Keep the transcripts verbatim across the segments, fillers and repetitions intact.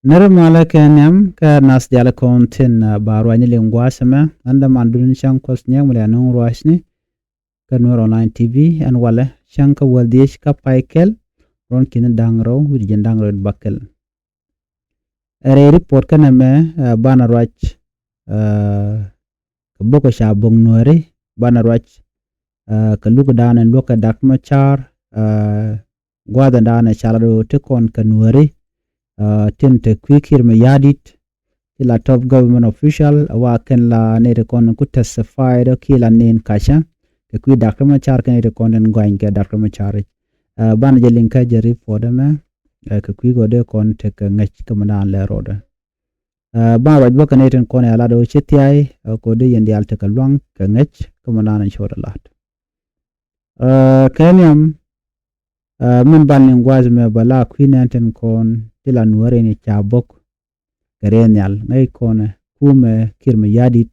Nɛrɛ malɛ kɛ nhiam kɛ nath dialikɔn tin ba ruacni liŋ gua̱a̱th ɛmɛ. Ɣän däman duni cäŋ Kuɔth Nyiek mi lɛ nuŋ ruacni kä Nuer Online T V. Ɛn walɛ cäŋ kä wäl dhiec kä pay kɛl, ruɔ̱n ki̱ni da̱ŋ rɛw wi̱cdɛ jiɛn da̱ŋ rɛw wi̱cdɛ bäkɛl. Ɛ rɛy report kä nɛmɛ, ɛ, banɛ ruac, ɛ, kɛ bok ɛ ca bok Nuääri, banɛ ruac, ɛ, kɛ luk danɛ luäk kɛ Dak Macar, ɛ, gua̱a̱th in danɛ ca lat ɣöö te kɔn kɛ Nuääri, ɛ, tin te kui̱ Kiir Mayardit, ti la top government official, ɛ wa kɛn la nɛy ti kɔn ku testify dɔ kiɛ la nɛn kacä kɛ kui̱ Dak Macar kɛn nɛy ti kɔn tin gɔany kɛ Dak Macar. Ɛ, banɛ jɛ liŋ kä jɛ report ɛmɛ, ɛ, kɛ kui̱ kɔ dee kɔn tekɛ ŋäc kä mi danɛ lɛ rɔɔdɛ. Ɛ, banɛ ruac bä kɛ nɛy tin kɔn ɛ lat ɣöö ci thiay, ɛ, kɔ dee yɛn diaal tekɛ luaŋ kɛ ŋäc kä mi danɛ cot ɛ lat. Ɛ, kɛ nhiam, ɛ, min banɛ liŋ gua̱a̱th ɛmɛ bɛ la kui̱ nɛn tin kɔn ti la Nuääri ni ca bok kɛ rɛy nhial ŋäc kɔn ɛ kumɛ Kiir Mayardit,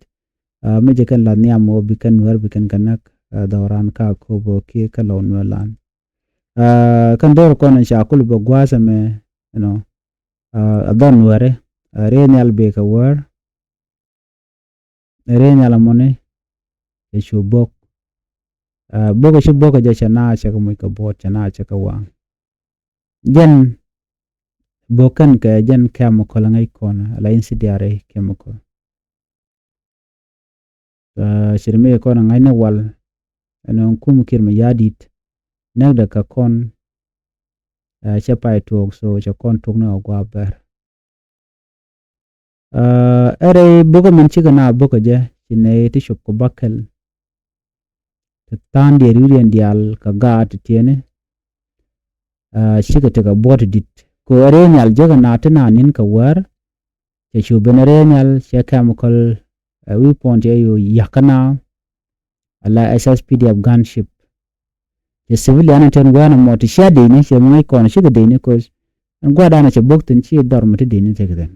ɛ, mi jɛ kɛn la nhiam ɣöö bi kɛn Nuäär bi kɛn kɛ näk, ɛ, dhɔran kä Akobo kiɛ kä Lɔw Nuäär lan. Ɛ, kɛn dhɔr kɔn ɛ ca kul bɛ gua̱a̱th ɛmɛ, you know, ɛ, dhɔr Nuääri, ɛ, rɛy nhial bek kɛ wäär, rɛy nhial ɛmɔni, ɛ cu bok. Ɛ, bok ɛ ci bok ɛ jɛ cɛ na cɛ kɛ muc kɛ buɔt, cɛ na cɛ kɛ waŋ. Jɛn bok kɛn kɛ jɛn chemical ŋäc kɔn, ala incendiary chemical. Ɛ, ci ri mi kɔn ŋa̱cni wal, ɛn kum Kiir Mayardit, näkdɛ kɛ kɔn, ɛ, cɛ pay tuɔɔk, so cɛ kɔn tuɔɔk ni ɔ gua̱a̱ bɛr. Ɛ, ɛ rɛy bok min cikɛ na bok ɛ jɛ, ci nɛy ti cop kɛ bäkɛl. Ti tha̱a̱ŋ diɛɛr wi̱i̱diɛn diaal kɛ gaat ti tiɛni. Ɛ, cikɛ tekɛ buɔt dit. Kɛ ɣöö ɛ rɛy nhial jekɛ na ti na ni̱n kɛ wäär. Cɛ cu ben ɛ rɛy nhial cɛ chemical, ɛ, weapon ti ɛ yo̱o̱ ya̱k kä na. Ala S S P D F gunship. Cɛ civilian in ten gua̱a̱n ɛmɔ ti cia deni, cɛ mi ŋäc kɔn cikɛ deni, 'cause ɛn gua̱a̱r danɛ cɛ bok thi̱n ci dhɔr mi ti deni tekɛ thi̱n.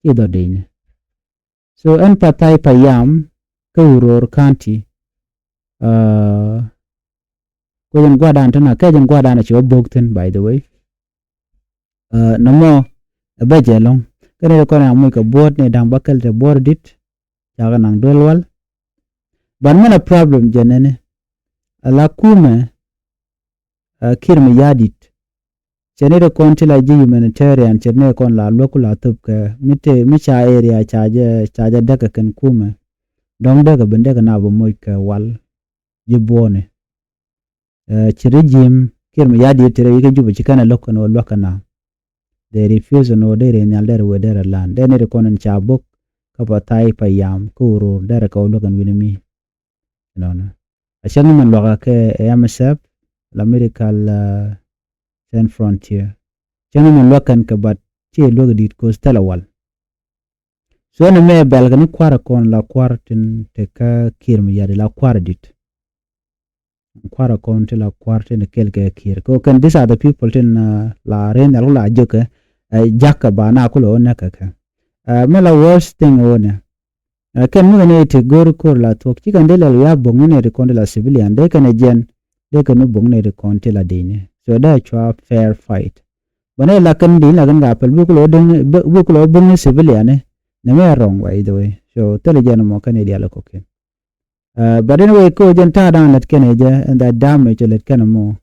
Ci dhɔr deni. So ɛn Pathai Payam kä Uror County. Ɛ, kuec ɛn gua̱a̱r danɛ tin a kɛc ɛn gua̱a̱r danɛ cɛ wä bok thi̱n, by the way. Ɛ, nɔmɔ ɛ bä jɛ ɛlɔ̱ŋ. Kɛn ɛ kɔn ɛ muc kɛ buɔt ni da̱ŋ bäkɛl te buɔt dit. Cakɛ naŋ duel wal. But mɛn a problem jɛ nɛni. Ala kumɛ, ɛ, Kiir Mayardit. Cɛ ni ri kɔn ti la ji̱ humanitarian, cɛ ni ri kɔn la luäk ku la thop kɛ mi te, mi ca area ca jɛ, ca jɛ däk kɛ kɛn kumɛ. Dɔ̱ŋ däk kɛ ben däk kɛ na bɛ moc kɛ wal ji̱ buɔni. Ɛ, ci regime Kiir Mayardit ti rɛy kä Juba ci kɛn ɛ lo̱k kɛn ɣöö luäk kɛ na. They refuse ɛn ɣöö dee rɛy nhial dee rɛ wee dee rɛ lan. Dee ni ri kɔn in ca bok kä Pathai Payam kä Uror dee rɛ kɛ ɣöö luäk kɛn wi̱ni mi. Ɛnɔnɔ. A cäŋ min luakä kɛ M S F, la Medical, ɛ, Sans Frontier. Cäŋ min luäk kɛn kɛ, but ci luäk dit 'cause thilɛ wal. So ɛn ɛmɛ bɛl kɛ ni kua̱r kɔn la kua̱r tin te kä Kiir Mayardit la kua̱r dit. Kua̱r kɔn ti la kua̱r tin kɛl kɛ Kiir. Kɛ kɛn, these are the people tin, uh, la ren ɛl la jek kɛ, uh, jak kɛ ba na kulɛ wä nɛ kɛ kɛ. Uh, mɛ la worst thing wä nɛ. Uh, kɛn mi kɛ ni ti go̱r ko̱r la thuɔ̱k. Ci kɛn dee lɛl wi̱i̱ a bo̱ŋ ni ti kɔn ti la civilian. Dee kɛn ɛ jɛn. Dee kɛn ni bo̱ŋ ni ti kɔn ti la dini. So dee cua fair fight. Bä ni la kɛn dini la kɛn ka pɛl. Bi kulɛ wä bo̱ŋ ni civilian ni. Nɛ mɛ wrong, by the way. So thilɛ jɛn mɔ kɛn i̱ dial kɔ̱kiɛn. Uh, but anyway, ko jɛn ta̱a̱ da̱a̱n lät kɛn ɛ jɛ, and that damage lät kɛn ɛmɔ.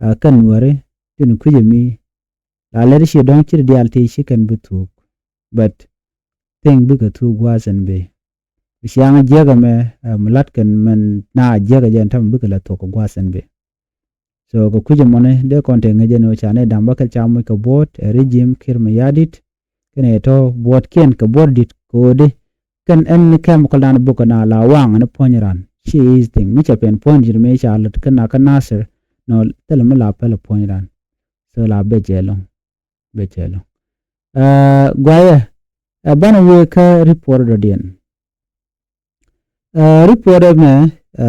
Uh, kɛn Nuääri tin kui̱c ɛmi. La lät ci dɔ̱ŋ ci diaal ti ci kɛn bi thuuk. But thing bikɛ thuuk gua̱a̱th ɛn bi. Ciaŋ jiäk ɛmɛ, uh, mi la̱t kɛn mɛn na jiäk ɛ jɛ ɛn ta̱mɛ bikɛ la thuɔ̱k gua̱a̱th ɛn bi. So kɛ kui̱c ɛmɔni dee kɔn te ŋäcɛ ni ɣöö ca ni da̱ŋ bäkɛl ca moc kɛ buɔ̱ɔ̱t ɛ regime Kiir Mayardit. Kɛn ɛ tɔ̱ buɔ̱ɔ̱tkiɛn kɛ buɔ̱ɔ̱t dit kɛ ɣöö di kɛn ɛn chemical dan buk kɛ na la waŋ ɛn puɔ̱ny ran. Ci is thing mi cɛ pɛn puɔ̱ny ji̱ mi ca lät kɛ na kä Nasir. Nɔ thilɛ mi la pɛl puɔ̱ny ran. So la bɛ jɛ lɔŋ. Bɛ cɛ lɔŋ. Ɛ, guayɛ, ɛ, banɛ wee kä report dɔ̱diɛn. Ɛ, report ɛmɛ, ɛ,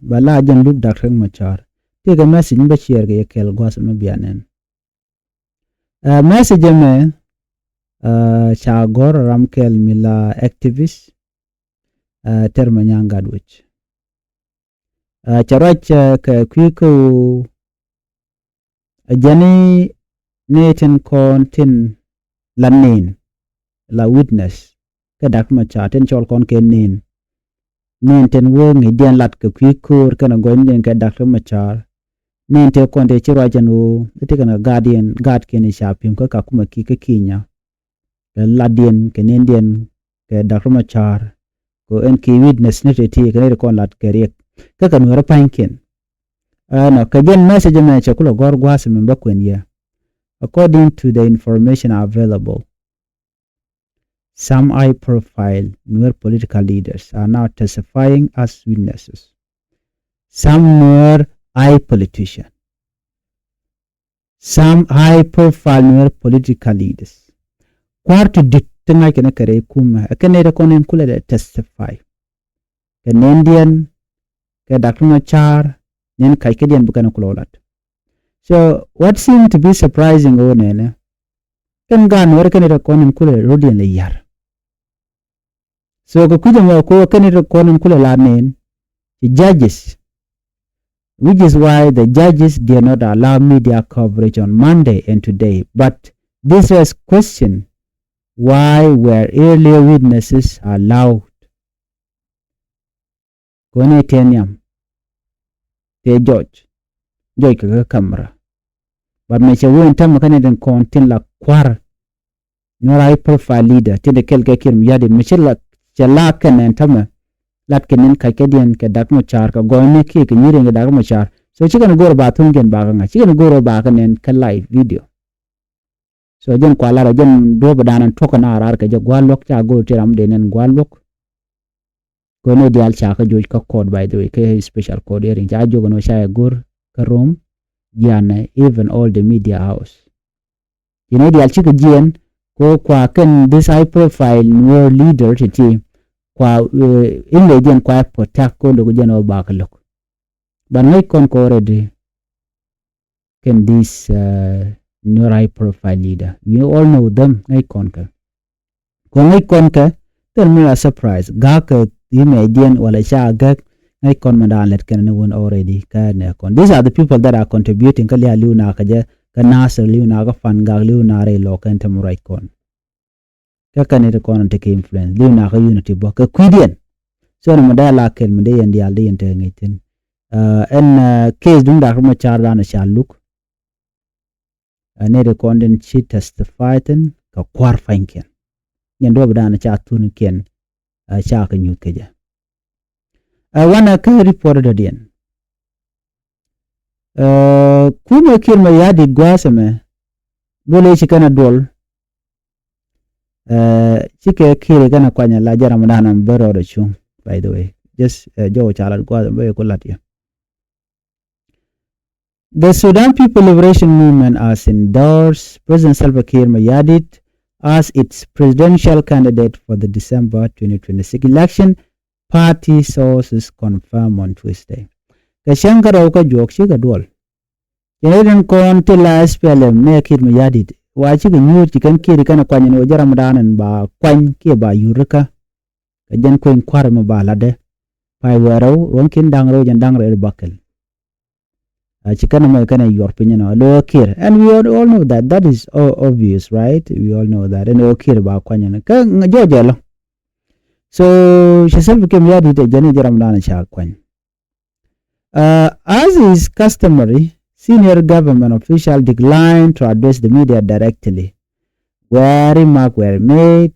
bɛ la jɛn luk Dak Riek Machar. Tëëkɛ message mi bä share kɛ yɛ kɛɛl gua̱a̱th ɛmɛ bia nɛn. Ɛ, message ɛmɛ, ɛ, ca gɔ̱r ram kɛɛl mi la activist, ɛ, Tɛr Manyaŋ Gatwec. Ɛ, cɛ ruac, ɛ, kɛ kui̱ kä ɣöö ɛ jɛn i̱ ni tin kɔn tin la nin la witness kɛ Doctor Machar, tin cɔl kɔn kɛ nin. Nin tin wee ŋi̱i̱cdiɛn lat kɛ kui̱ ko̱o̱r kɛnɛ gɔɔynidiɛn kɛ Doctor Machar. Nin tëë kɔn tëë ci ruac ɛn ɣöö ti kɛn kɛ gaatdiɛn, gaatkiɛn i̱ ca pi̱em kä Kakuma kiɛ kä Kenya. Kɛ latdiɛn kɛ nindiɛn kɛ Doctor Machar. Kɛ ɛn kɛ witness ni tëë ti kɛ ni ti kɔn lat kɛ riɛk kä kɛ Nuäärä pa̱nykiɛn. Ɛnɔ kɛ jɛn message mɛ cɛ kulɛ gɔ̱r gua̱a̱th mi bä kuɛn yɛ. According to the information available, some high-profile Nuer political leaders are now testifying as witnesses. Some Nuer high politician, some high-profile Nuer political leaders. Kua̱r ti dit ti ŋa̱c kɛn kɛ rɛy kumɛ ɛ kɛn nɛy ti kɔn in kulɛ dee testify kɛ nɛndiɛn kɛ Doctor Machar, nɛn kac kädiɛn bi kɛn kulɛ wä lat. So what seemed to be surprising ɣöö nɛnɛ kɛn gaat Nuäärä kɛn nɛy ti kɔn in kulɛ rɔ̱diɛn lɛ ya̱r. So kɛ kui̱c ɛmɔ kɛ ɣöö kɛn nɛy ti kɔn in kulɛ lat nɛn ci judges, which is why the judges did not allow media coverage on Monday and today. But this raised question, why were earlier witnesses allowed? Kɔn i̱ tëë nhiam tëë jɔc, jɔc kɛ kä camera. But mɛ cɛ wee in tämɛ kä ni tin kɔn tin la kua̱r. Nuäärä high profile leader tin de kɛl kɛ Kiir Mayardit mɛ cɛ la, cɛ la kɛn ɛn tämɛ. Lat kɛ nin kac kädiɛn kɛ Doctor Machar kɛ gɔɔyni kiɛ kɛ nyiriɛn kɛ Doctor Machar. So cikɛn go̱o̱r ba thuŋkiɛn ba kä ŋa̱c, cikɛn go̱o̱r ba kä nɛn kä live video. So jɛn kua lar jɛn duɔ̱ɔ̱p dan in tuɔk kɛ na raar kɛ jɛ gua̱a̱r luɔ̱k ca go̱o̱r ti ram den in gua̱a̱r luɔ̱k. Kɔn i̱ diaal ca kä joc kä court, by the way, kä special court hearing ca jok ɛn ɣöö ca yɛ go̱r kä Rome, jianɛ, even all the media house. Ci ni diaal cikɛ jiɛn kɛ ɣöö kua kɛn this high profile Nuer leader ti ti kua, uh, in lɛ jiɛn kua protect kɛ ɣöö lo̱k jɛn ɣöö bakä lo̱k. But ŋäc kɔn kɛ already kɛn this, uh, Nuer high profile leader. We all know them, ŋäc kɔn kɛ. Kɛ ŋäc kɔn kɛ thil mi la surprise. Ga̱a̱k kɛ yimɛɛdiɛn wala ca gäk ŋäc kɔn mi daan lɛt kɛn ni wun already kä nɛ kɔn. These are the people that are contributing kä lia̱a̱ li̱w na kä jɛ, kä Nasir li̱w na kä Pan Gak li̱w na rɛy lɔɔk kɛn te mi ruac kɔn. Kä kɛn it kɔn in tekɛ influence li̱w na kä unity bä kɛ kui̱diɛn. So ni mi dee la kɛl mi dee yɛn diaal dee yɛn te ŋäc thi̱n. Uh, ɛn, uh, case duŋ dak mi car dan ca luk. Ɛ nɛy ti kɔn tin ci testify thi̱n kɛ kua̱r pa̱nykiɛn. Nyɛn duɔ̱ɔ̱p dan ca thunkiɛn, ɛ, ca kɛ nyuth kɛ jɛ. Ɛ wanɛ kä report dɔ̱diɛn. Ɛ kumɛ Kiir Mayardit gua̱a̱th ɛmɛ duɔl i̱ ci kɛn a duɔl. Ɛ cikɛ Kiir kɛn a kuany a la jɛ ram dan ɛmɛ bä rɔɔdɛ cuŋ, by the way. Just, ɛ, jɔw ca lat gua̱a̱th ɛmɛ bä yɛ ku lat yɛ. The Sudan People Liberation Movement has endorsed President Salva Kiir Mayardit as its presidential candidate for the December twenty twenty-six election, party sources confirm on Tuesday. Kɛ cäŋ kärɔw kä juɔk cikɛ duɔl. Cɛ ni tin kɔn ti la S P L M nɛ Kiir Mayardit wa cikɛ nyuur ci kɛn Kiir kɛn kuany ni wä jɛ ram dan in ba kuany kiɛ ba yur kä. Kɛ jɛn kueny kua̱r mi ba latdɛ. Pay wɛɛrɛw ruɔ̱ŋ kin da̱ŋ rɛw jɛn da̱ŋ rɛw bakɛl. A ci kɛn mɔ kɛn yuɔr piny nɔ lo Kiir. And we all, all know that. That is o-, obvious, right? We all know that. And o Kiir ba kuany ni kä jɔjɛ lɔ. So ci Salva Kiir Mayardit jɛn jɛ ram dan ca kuany. Uh, as is customary, senior government official declined to address the media directly, where remarks were made,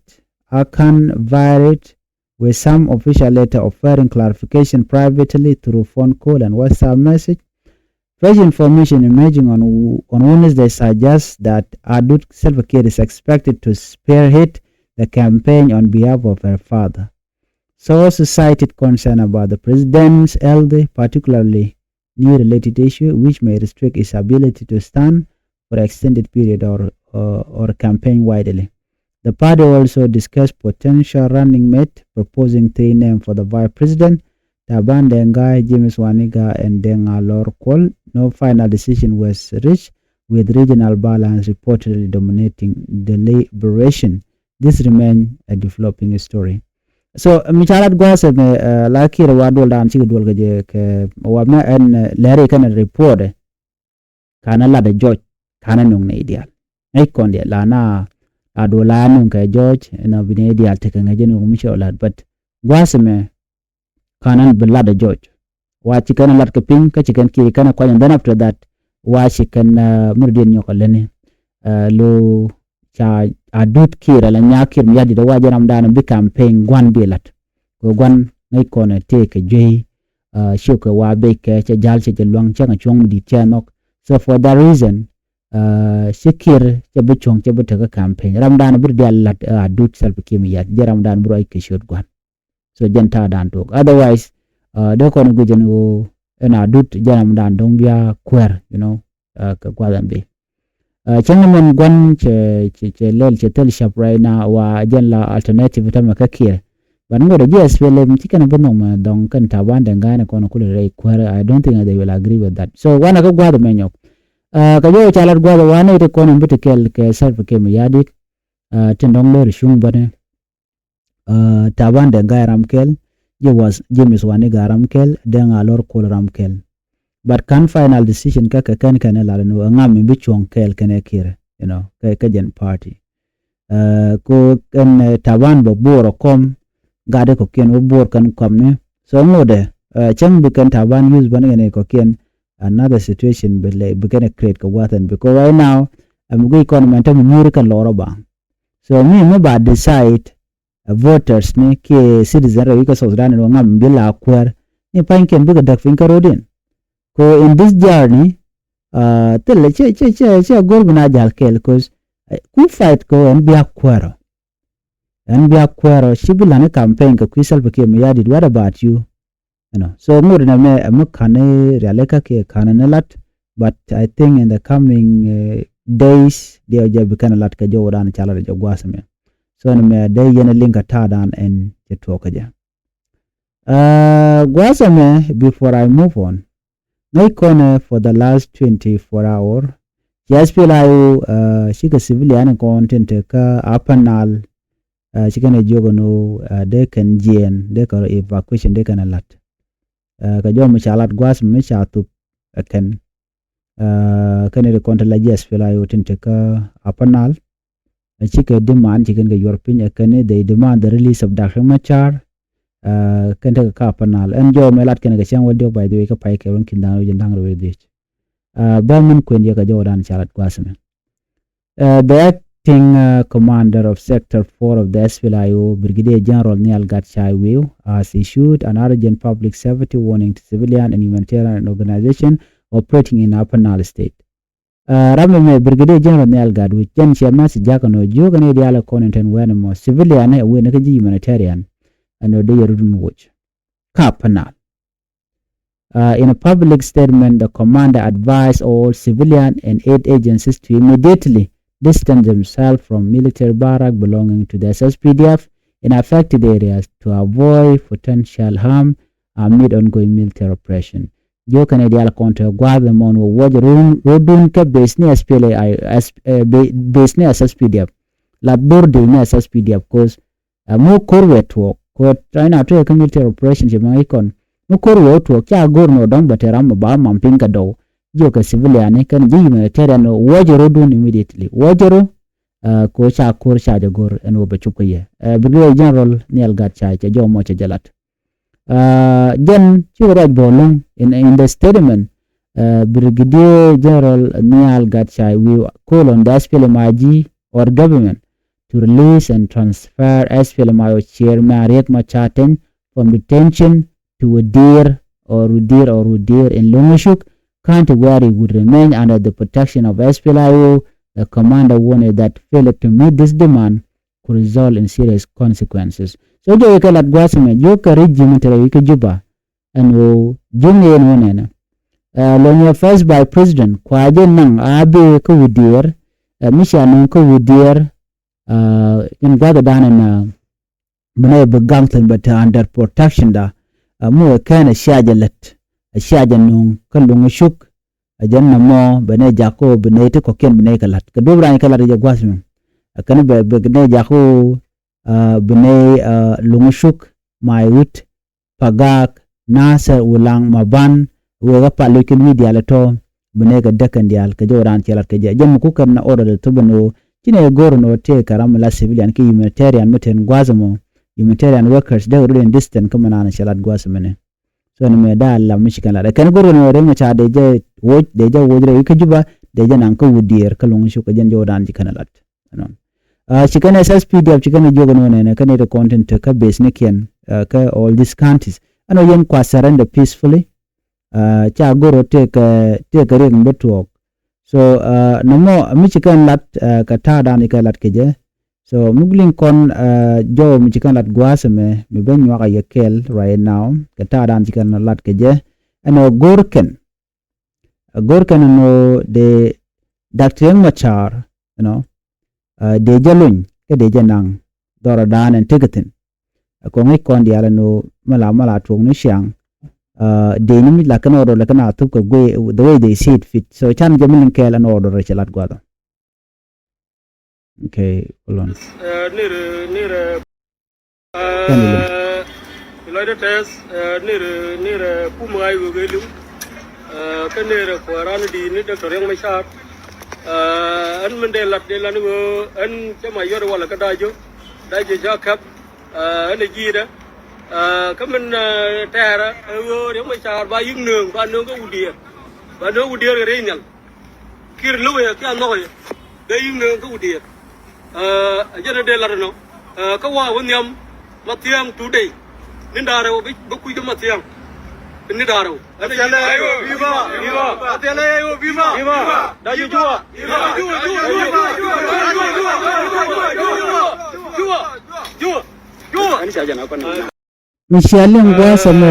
Akan varied, with some official letter offering clarification privately through phone call and WhatsApp message. Fresh information emerging on, on Wednesday suggests that Adut Salva Kiir is expected to spearhead the campaign on behalf of her father. Sources cited concern about the president's health, particularly knee-related issue, which may restrict his ability to stand for extended period or, uh, or campaign widely. The party also discussed potential running mate, proposing three names for the vice president, Taban Deng Gai, James Wani Igga, and Deng Alor Kuol. No final decision was reached, with regional balance reportedly dominating deliberation. This remains a developing story. So mi ca lat gua̱a̱th ɛmɛ, uh, la Kiir wa duɔl dan cikɛ duɔl kɛ jɛ kɛ wa mɛ ɛn, uh, lɛri kɛn report ɛ. Kanɛ lat ɛ jɔc kanɛ nuŋ nɛ idial. ŋäc kɔn diɛ la na la do la nuŋ kɛ jɔɔc ɛn bi ni dial tekɛ ŋäc ɛn ɣöö mi cɛ lat, but gua̱a̱th ɛmɛ ka̱n ɛn bi lat ɛ jɔɔc. Wa ci kɛn ɛ lat kɛ piny kä ci kɛn Kiir kɛn ɛ kɔc, and then after that wa ci kɛn mi rɔ diɛn nyɔk ɛ lätni. Lo ca Adut Kiir ala Nyak Kiir Mayardit ɛ wa jɛ ram dan bi campaign gua̱n bi lat. Kɛ gua̱n ŋäc kɔn ɛ tëë kɛ juey, ciö kɛ wa bec kɛ cɛ jal cɛ jɛ luaŋ cɛ ŋa cuɔ̱ŋ mi di̱t cɛ nhɔk. So for that reason, ci Kiir cɛ bi cuɔ̱ŋ cɛ bi tekɛ campaign. Ram dan bi rɔ dial lat Adut Salva Kiir Mayardit, jɛ ram dan bi rɔ i̱ kɛ ciöt gua̱n. So jɛn ta̱a̱ dan tuɔɔk. Otherwise, dee kɔn guic ɛn ɣöö ɛn Adut jɛn ram dan dɔ̱ŋ bia kuäär, you know, kɛ gua̱th ɛn bi. Cäŋ ni mɛn gua̱n cɛ, cɛ, cɛ lɛl cɛ thil cap right now wa jɛn la alternative tämɛ kä Kiir. But ŋot ɛ ji̱ S P L M ci kɛn bi nhɔk mɛ dɔ̱ŋ kɛn Taban Deng Gai ni kɔn kulɛ rɛy kuäär. I don't think they will agree with that. So wanɛ kä gua̱th ɛmɛ nyɔk. Kɛ jɔw ca lat gua̱th ɛ wanɛ ti kɔn bi ti kɛl kɛ Salva Kiir Mayardit. Tin dɔ̱ŋ lor cuŋ bäni. Taban Deng Gai ram kɛl, ji̱ was James Wani Gai ram kɛl, Deng Alor Kuol ram kɛl. But ka̱n final decision kä kɛ kɛn kɛn ɛ lat ni ɣöö ŋa mi bi cuɔ̱ŋ kɛɛl kɛn ɛ Kiir, you know, kɛ, kɛ jɛn party. Ko ɛn Taban bɛ buɔr ɔ kɔm, gat ɛ kɔkiɛn wä buɔr kɛn kɔm ni. So ŋot ɛ cäŋ bi kɛn Taban use bän kɛn ɛ kɔkiɛn, another situation bi lɛ, bi kɛn ɛ create kɛ gua̱th ɛn, because right now ɛm guic kɔn mɛn te mi nyuuri kɛ lɔr ɔ ba. So mi mi ba decide voters ni kiɛ citizen rɛw i̱ kä South Sudan ni wä ŋam bi la kuäär ni pa̱nykiɛn bikɛ däk piny kä road in. Ko in this journey, thilɛ cɛ, cɛ, cɛ, cɛ go̱r bi na jal kɛɛl, 'cause ku fight ko ɛn bia kuäärɔ. Ɛn bia kuäärɔ ci bi la̱ni campaign kɛ kui̱ Salva Kiir Mayardit. What about you? You know, so ŋot nɛ mɛ ɛmɛ ka̱n ni rialikä kiɛ ka̱n ni lat, but I think in the coming days diɛ jɛ bi kɛn lat kɛ jɔw dan ca lat jɛ gua̱a̱th mɛ. So ni mɛ dee yɛn liŋ kɛ ta̱a̱ dan ɛn cɛ tuɔɔk kɛ jɛ. Gua̱a̱th mɛ, before I move on, ŋäc kɔnɛ for the last twenty-four hour, ci S P L I O cikɛ civilian kɔn tin te kä Upper Nile. Ci kɛn ɛ jiök ɛn ɣöö dee kɛn jiɛɛn, dee kɛ evacuation, dee kɛn ɛ la̱t. Kɛ jɔw mi ca lat gua̱a̱th mi ca thup ɛ kɛn. Kɛn ɛ ri kɔn te la ji̱ S P L I O tin te kä Upper Nile. Cikɛ demand ci kɛn kɛ yuɔr piny ɛ kɛn ni they demand the release of Doctor Machar. Kɛn tekɛ kä Upper Nile. Ɛn jɔw mɛ lat kɛn kɛ cäŋ wä diɔk, by the way, kä pay kɛ wä ki̱n da̱ŋ rɛw jiɛn da̱ŋ rɛw wä dhiec. Bɛ min kuën yɛ kɛ jɔw dan ca lat gua̱a̱th mɛ. The acting commander of Sector four of the S P L I O, Brigadier General Nial Gatshai Wiew, has issued an urgent public safety warning to civilian and humanitarian organization operating in Upper Nile State. Ram ɛmɛ Brigadier General Nial Gatshai Wiew jɛn cɛ message jakä nɔ jiök ɛn i̱ diaal ɛ kɔn in ten wɛn ɛmɔ civilian ɛ wen kä ji̱ humanitarian ɛn ɔ dee yɛ rut in woc kä Upper Nile. In a public statement, the commander advised all civilian and aid agencies to immediately distance themselves from military barrack belonging to the S S P D F in affected areas to avoid potential harm amid ongoing military operation. Jiök kɛn i̱ diaal kɔn te gua̱a̱th ɛmɔn wä wuɔc run, run kä base ni S P L A I, base ni S S P D F. La dhor dee ni S S P D F, 'cause Ɛ mi ko̱r wee tuɔɔk kɛ ɣöö tɔ̱ in a tuɔɔk kä military operation ci mɛ ŋäc kɔn. Mi ko̱r wee tuɔɔk ca go̱r ni ɣöö dɔ̱ŋ bɛ te ram mi ba mam piny kɛ dɔw. Jiök kɛ civilian ni kɛn ji̱ humanitarian ni wuɔcɛ rɔ̱dun immediately. Wuɔcɛ rɔ kɛ ɣöö ca ko̱r ca jɛ go̱r ɛn ɣöö bɛ cop kä yɛ. Brigadier General Nial Gatshai cɛ jɔw mɔ cɛ jɛ lat. Jɛn cikɛ ruac bä lo̱ŋ in the statement. Brigadier General Nial Gatshai Wiew call on the S P L M I G or government to release and transfer S P L M I O chairman Riek Machar Teny from detention to Udir or Udir or Udir in Longchuk County, where he would remain under the protection of S P L I O. The commander warned that failure to meet this demand could result in serious consequences. So jiök kɛ lat gua̱a̱th ɛmɛ, jiök kɛ regime te rɛy kä Juba ɛn ɣöö jiökni ɛn ɣöö nɛnɛ. Lɔny ɛ first vice president kua jɛ naŋ a bee kä Udir, mi cia nöŋ kä Udir in gua̱thdan ɛn bi nɛy bi gaŋ thi̱n bɛ te under protection da. Ɛ mi wee kɛn ɛ cia jɛ lät, ɛ cia jɛ nöŋ kä Longchuk. Ɛ jɛn nɔmɔ bɛ nɛy jakä ɣöö bi nɛy ti kɔ̱kiɛn bi nɛy kɛ la̱t kɛ duɔ̱p rany kɛ la̱t kɛ jɛ gua̱th mɛn. Ɛ kɛn bɛ, bɛ nɛy jakä ɣöö bi nɛy Longchuk, Maiwut, Pagak, Nasir, Ulaŋ, Maban, wëë kä pal loc kɛn wi̱i̱ diaal ɛ tɔ̱. bi nɛ kɛ däk kɛn diaal kɛ jɔw dan cɛ lat kɛ jɛ. Jɛ mi ku kɛn na order de thop ɛn ɣöö ci nɛ go̱r ɛn ɣöö tëë kɛ ram la civilian ki humanitarian mi ten gua̱a̱th ɛmɔ, humanitarian workers dee rut in distance kä mi naan cɛ lat gua̱a̱th ɛmɛnɛ. So ni mɛ daa lam mi ci kɛn lat kɛn go̱r ɛn ɣöö rɛm ca dee jɛ woc, dee jɛ woc rɛy kä Juba, dee jɛ naŋ kä wut diɛɛr kä luŋ cuk kɛ jɛn jɔw dan ci kɛn lat. Ɛnɔ. Ci kɛn S S P D F ci kɛn jiök ɛn ɣöö nɛnɛ kɛn iti kɔn tin te kä base ni kiɛn kä all these counties. Ɛn ɣöö yɛn kua surrender peacefully. Ca goro tëëkɛ tëëkɛ riɛk mi bä tuɔɔk. So nɔmɔ mi ci kɛn lat kɛ ta̱a̱ dan ci kɛn lat kɛ jɛ. So mi guliŋ kɔn jɔw mi ci kɛn lat gua̱a̱th ɛmɛ mi bä nyuak a yɛ kɛɛl right now kɛ ta̱a̱ dan ci kɛn lat kɛ jɛ. Ɛn ɣöö go̱r kɛn go̱r kɛn ɛn ɣöö dee Doctor Riek Machar, you know, dee jɛ lony kä dee jɛ naŋ dhɔrɔ dan ɛn tekɛ thi̱n. Kɔŋ i̱ kɔn diaal ɛn ɣöö mɛ la mɛ la tuɔk ni ciaŋ. Dee ni mi la kɛn ɣöö dɔl kɛn a thop kɛ guey the way they see it fit. So can jɛ mi liŋ kɛɛl ɛn ɣöö dɔl rɛ cɛ lat gua̱a̱th. Okay, hold on. Nir nir Kɛn ilum. Lɔcdä tɛth nir nir kum ɣa̱c wek ilum. Kä nir kuäran di ni Doctor Riek Machar. Ɛn min dee lat dee lan wee ɛn cä ma yɔt walɛ kä da̱c jö da̱c jö ca kɛp. Ɛn ɛ ji̱i̱dä kä min tɛɛrä ɛ wee Riek Machar ba yi̱k nööŋ ba nööŋ kä Udiɛɛr ba nööŋ Udiɛɛr kɛ rɛy nhial. Kiir lo̱k yɛ kiɛ nhɔk yɛ bɛ yi̱k nööŋ kä Udiɛɛr. Ɛ jɛn ɛ dee lat ɛnɔ kä wa wä nhiam Mathiaŋ today. Ni da̱rɛ wä bä kui̱ kä Mathiaŋ. Ni da̱rɛ wä. Mathiaŋ lɛ aywa viva viva. Mathiaŋ lɛ aywa viva viva. Da̱c jua. Jua jua jua jua. Mi cia liŋ gua̱a̱th ɛmɛ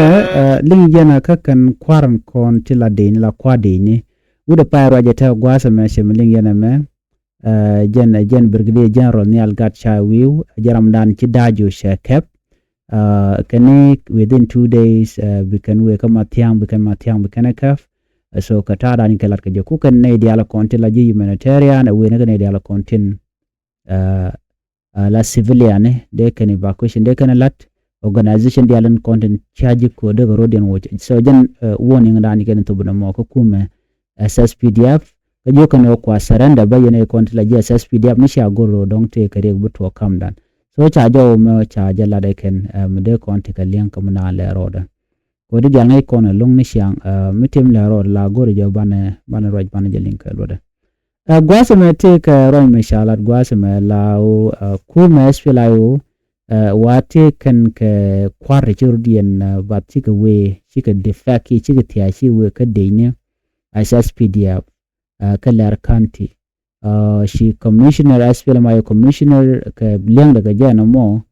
liŋ yɛn a kä kɛn kua̱r in kɔn ti la deni la kua̱r deni. Wut ɛ pay ruac ɛ tɛ gua̱a̱th ɛmɛ cɛ mi liŋ yɛn ɛmɛ. Jɛn jɛn Brigadier General Nial Gat Chay Wi̱i̱w jɛ ramdan ci da̱a̱c jɛ cɛ kɛp. Kɛn ni within two days bi kɛn wee kä Mathiaŋ bi kɛn Mathiaŋ bi kɛn ɛ kɛp. So kɛ ta̱a̱ dan kɛ lat kɛ jɛ ku kɛn nɛy diaal kɔn tin la ji̱ humanitarian ɛ wee ni kɛ nɛy diaal kɔn tin la civilian ni dee kɛn evacuation dee kɛn lat. Organization diaal in kɔn tin cia ji̱ ko̱ dee kɛ ro̱diɛn woc. So jɛn warning dan kɛn thop ni mɔ kä kumɛ S S P D F. Kä jiök kɛn ɣöö kua surrender bä yɛn ɛ kɔn ti la ji̱ S S P D F mi cia go̱r ɣöö dɔ̱ŋ tëë kɛ riɛk bi tuɔɔk kamdan. So ca jɔw mɛ ca jɛ lat ɛ kɛn mi dee kɔn ti kɛ liɛŋ kä mi naan lɛ rɔɔdɛ. Kɛ ɣöö di diaal ŋäc kɔn ɛ lo̱ŋ ni ciaŋ mi tim lɛ rɔɔdɛ la go̱r jɛ banɛ banɛ ruac banɛ jɛ liŋ kɛ luɔtdɛ. Ɛ gua̱a̱th ɛmɛ tëëkɛ ruac mɛ ca lat gua̱a̱th ɛmɛ la ɣöö kumɛ S P L I O wa tëë kɛn kɛ kua̱r ti ci rut yɛn bath cikɛ wee cikɛ defect cikɛ thia̱a̱c ci wee kä decni S S P D F kä Lɛr County. Ci commissioner S P L M I O commissioner kɛ liɛŋdɛ kɛ jɛ ɛn ɛmɔ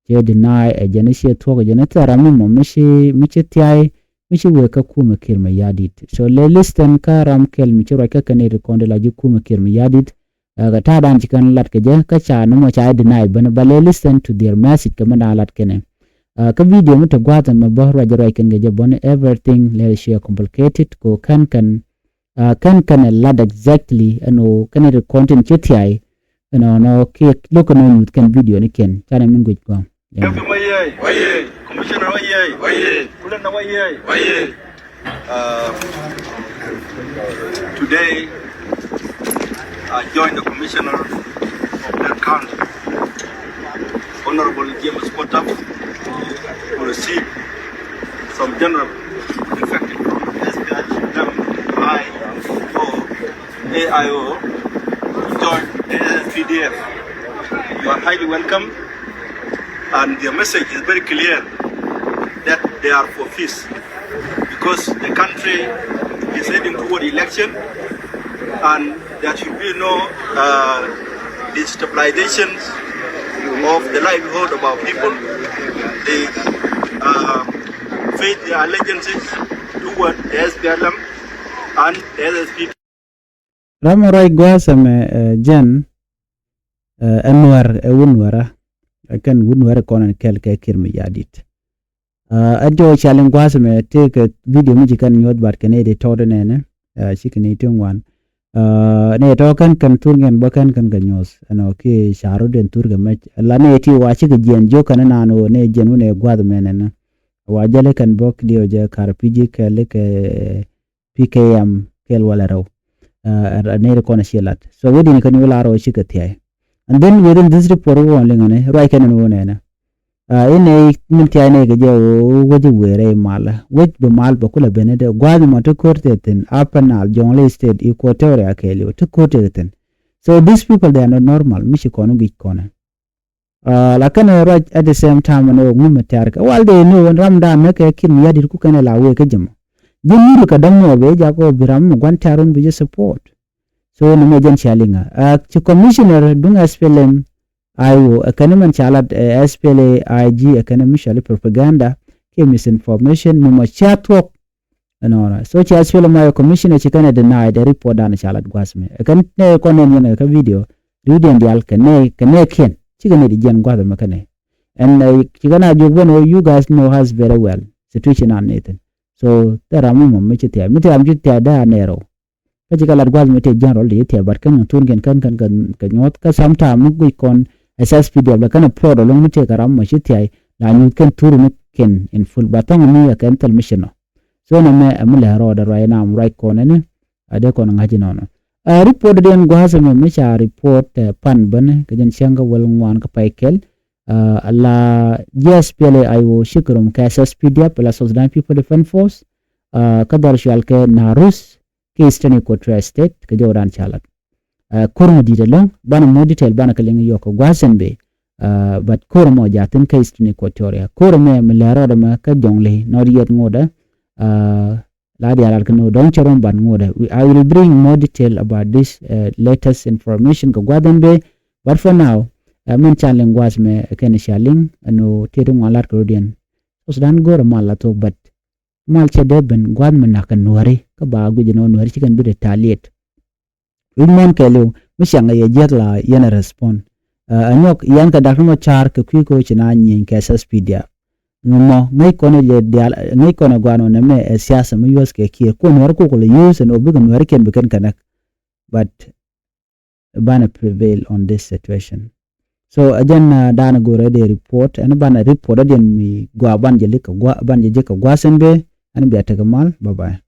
cɛ deny ɛ jɛn ciɛ thuɔ̱k ɛ jɛn thil ram mi mɔ mi ci mi ci thiay mi ci wee kä kumɛ Kiir Mayardit. So lɛ listen kä ram kɛl mi ci ruac kä kɛn iti kɔn di la ji̱ kumɛ Kiir Mayardit. Kɛ ta̱a̱ dan ci kɛn lat kɛ jɛ kä ca ni mɔ ca deny bäni ba lɛ listen to their message kɛ mi dan lat kɛnɛ. Kä video mi te gua̱a̱th ɛmɛ bä ruac ruac kɛn kɛ jɛ bäni everything lɛ ciɛ complicated ko kɛn kɛn kɛn kɛn ɛ lat exactly ɛn ɣöö kɛn ɛ ti kɔn tin ci thiay. Ɛnɔnɔ kiɛ lo̱k kɛn ɛ nyuth kɛn video ni kɛn canɛ min guic gɔ̱a̱ŋ. Deputy Mayɛy. Wayɛy. Commissioner Wayɛy. Wayɛy. Kulɛn na Wayɛy. Wayɛy. Uh, today I joined the commissioner of that county, Honorable James Kotap, to receive some general infected from S P L M I O. A I O join the S P D F. You are highly welcome, and their message is very clear that they are for peace because the country is heading toward election, and there should be no uh, destabilization of the livelihood of our people. They uh, faith their allegiances toward the S P L M and the S S P D F. Ram ruac gua̱a̱th ɛmɛ jɛn ɛ nuɛr ɛ wun nuɛra ɛ kɛn wun nuɛr kɔn ɛn kɛl kɛ Kiir Mayardit. Ɛ jɔw cal in gua̱a̱th ɛmɛ tëëkɛ video mi ci kɛn nyuɔ̱th bat kɛn ɛ di tɔɔt ɛnɛnɛ ci kɛn iti ŋuan. Nɛ tɔɔ kɛn kɛn thur ŋɛn bä kɛn kɛn kɛ nyuɔ̱th ɛnɔ kiɛ ca rot in thur kɛ mɛc la nɛ ti wa cikɛ jiɛn jiök kɛn ɛnan ɣöö nɛ jiɛn wun ɛ gua̱a̱th ɛmɛ nɛnɛ. Wa jälɛ kɛn bä diɛw jɛ kar pi̱ci kɛl kɛ P K M kɛl walɛ rɛw. Ɛ nɛy ti kɔn a ciɛ lat. So wä dini kɛn wä lar rɛw cikɛ thiay. And then within this report wä liŋ ni ruac kɛn ni wä nɛnɛ. Inɛ min thiay nɛ kɛ jɛ wä wä ji̱ wëë rɛy mal wä bi mal bɛ kulɛ ben ni dɛ gua̱th mɔ ti ko̱r tɛ thi̱n Upper Nile, Jonglei State, Equatoria kɛɛliw ti ko̱r tɛ thi̱n. So these people, they are not normal, mi ci kɔn guic kɔnɛ. Lakin ruac at the same time ni wä ŋumɛ tɛr kɛ wal dee ni wä ram dan ni kɛ kin mi yadit ku kɛn la wee kä jɛ mɔ. Ji̱ mur kɛ däm mɔ bee jak wä bi ram mɔ gua̱n tɛr wun bi jɛ support. So ni mɛ jɛn cia liŋa ci commissioner duŋ S P L M I O ɛ kɛn mɛn ca lat S P L A I G ɛ kɛn mi cɔali propaganda kiɛ misinformation mi mɔ cia thuɔk. Ɛnɔnɔ so cia S P L M I O commissioner ci kɛn ɛ deny the report dan ca lat gua̱th mɛ ɛ kɛn nɛ kɔn nɛn yɛn ɛ kä video riwdiɛn diaal kɛ nɛ kɛ nɛ kiɛn ci kɛn ɛ di jiɛn gua̱th mɛ kɛn ɛ ɛn ci kɛn a jok ben ɛ you guys know us very well situation an nithin. So thɛ ram mɔ mɔ mi ci thia̱a̱ mi thia̱a̱ mi ci thia̱a̱ dee a nɛɛrɛ wä. Kä ci kɛ lat gua̱th mi tëë general di ci thia̱a̱ but kɛn kɛ thurkiɛn kɛn kɛn kɛ nyuɔ̱th kä sometime mi guic kɔn ɛ S P D F lɛ kɛn ɛ plot ɛlɔ̱ŋ mi tëë kɛ ram mɔ ci thia̱a̱ la nyuth kɛn thur ni kɛn in full but thɔŋ mi ɛ kɛn thil mi ci nɔ. So nɛ mɛ ɛ mi lɛ rɔɔdɛ ruac nam ruac kɔn ɛni a dee kɔn ŋa̱c inɔnɔ. Ɛ report diɛn gua̱a̱th ɛmɛ mi ca report ɛ pan bäni kɛ jɛn cäŋ kä wäl ŋuan kä pay kɛl. Ɛ la ji̱ S P L A I O cikɛ rom kɛ S S P D F la South Sudan People Defense Force. Ɛ kä dhɔr cual kɛ Narus kä Eastern Equatoria State kɛ jɔwdan ca lat. Ɛ ko̱r mɔ di̱t ɛlɔ̱ŋ banɛ more detail banɛ kɛ liŋ yɔk kɛ gua̱a̱th ɛn bee. Ɛ but ko̱r mɔ jathin kä Eastern Equatoria ko̱r mɛ mi lɛ rɔɔdɛ mɛ kä Jonglei nɔt yɛt ŋotdɛ. Ɛ la diaal lat kɛ ni wä dɔ̱ŋ cɛ rɔm ban ŋuɔ̱tdɛ. I will bring more detail about this latest information kɛ gua̱th ɛn bee. But for now ɛ min ca liŋ gua̱th mɛ ɛ kɛn ca liŋ ɛn wä tëë ti ŋuan lat kɛ rɔ̱diɛn. South Sudan go̱rɛ mal la thok but mal cɛ dee ben gua̱th mɛ nak kɛ nuääri kä ba guic ɛn wä nuääri ci kɛn bi retaliate. Wi̱c muɔ̱ɔ̱n kɛɛliw mi ciaŋ ɛ yɛ jiäk la yɛn ɛ respond. Ɛ nyɔk yɛn kɛ dak ni mɔ ca̱r kɛ kui̱ kɛ wä ci na nyieny kɛ S S P D F. Ŋu mɔ ŋäc kɔn ɛ jɛ diaal ŋäc kɔn ɛ gua̱a̱n ɔ nɛmɛ ɛ siasa mi yuɔ̱th kɛ kiɛ kuɔn nuɛr kukɛ lɛ use ɛn ɔ bikɛ nuɛr kiɛn bi kɛn kɛ näk. But banɛ prevail on this situation. So ɛ jɛn daanɛ go̱rɛ dee report ɛn banɛ report ɛ diɛn mi gɔaa ban jɛ lik kɛ gɔaa ban jɛ jek kɛ gua̱a̱th ɛn bee ɛn bia tekɛ mal. Bye bye.